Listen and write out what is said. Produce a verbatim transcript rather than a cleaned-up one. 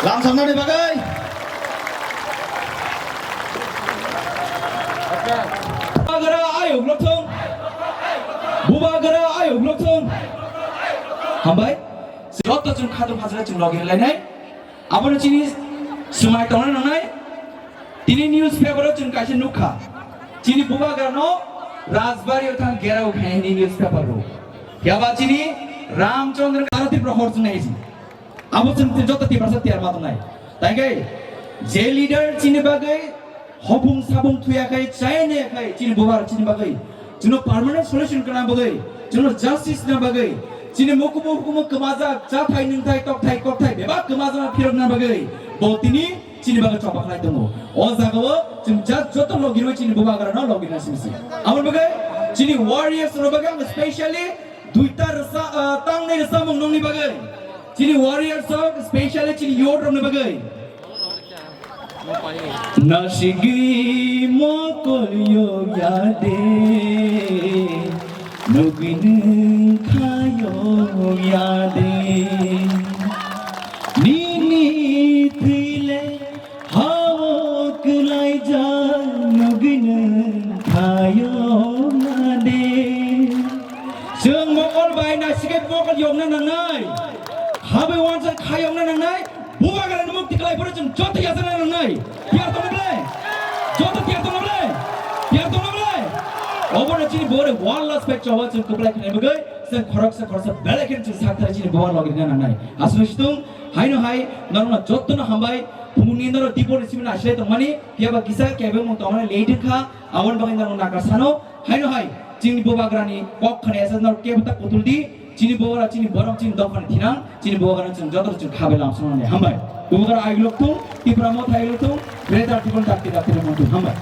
Lamsamnani bagwi. Bubagra ayuk lokthung. Bubagra ayuk lokthung. Hambai. Joto chwng khatung khajra chwng logi lainai. Abono chini swmai tongna nangnai. Tini newspaper o chwng kaisa nukha. Chini bubagra no Rajbari o thang gerao khaini newspaper ro. Yaba chini Ramchandra Kara Tripura hor chwng naisi. Abo chwng tei joto Tiprasa tiyar ma tongnai. Tai khe je leader chini bagwi hopung sabung thuya khai chaya ne khai chini bubar chini bagwi. Chwngno permanent solution kana bagwi, chwngno justice na bagwi, chini mukumu hukumu kwmajak chathai nwngthai tokthai kokthai bebak kwmajak phirok na bagwi. Bo tini chini bagwi choba khlai tongo. O jagao chwng jat joto logirwi chini bubagra no logirna simi si. Aboni bagwi chini warriors no bagwi ang specially Duita rwsa, ah, tangnai rwsamung nongni bagwi. Chini warriors rok, specially chini youth rokni bagwi. Nasigwi mokol yokya de, nugwi nwng kha yokya de. Nini thwile Hao kwlaijak nugwino khayo made. Chwng mokol bai nasikhe mokol yokna nangnai. Habwi wansa khayokna nangnai. Bubagrani mukti khlai phuru chwng joto yachana nangnai. Tiyar tongna ble? Joto tiyar tongna ble? Tiyar tongna ble? Obono chini bore one last page choba chwng kwplai khnai bagwi. Chwng khoroksa khoroksa belai kheno chwng sakthari chini bubagra logirina nangnai. Aswk situng haino hai norokno jotono hambai. Phungni norok dipor ni simi nasilai tongmani, phiya ba kisa kebengmung tongmani late wngkha, aboni bagwi norok nakar sano, haino hai, chini bubagrani kok khna esa norok kebo ta kutul di, chini bubagra, chini borok, chini dophani thinang, chini bubagrani chwng joto chwng khabai lamsong nani hambai. Bubagra ayuk lokthung, Tipra motha ayuk lokthung, Greater Tipra dakti dakti lokthung hambai.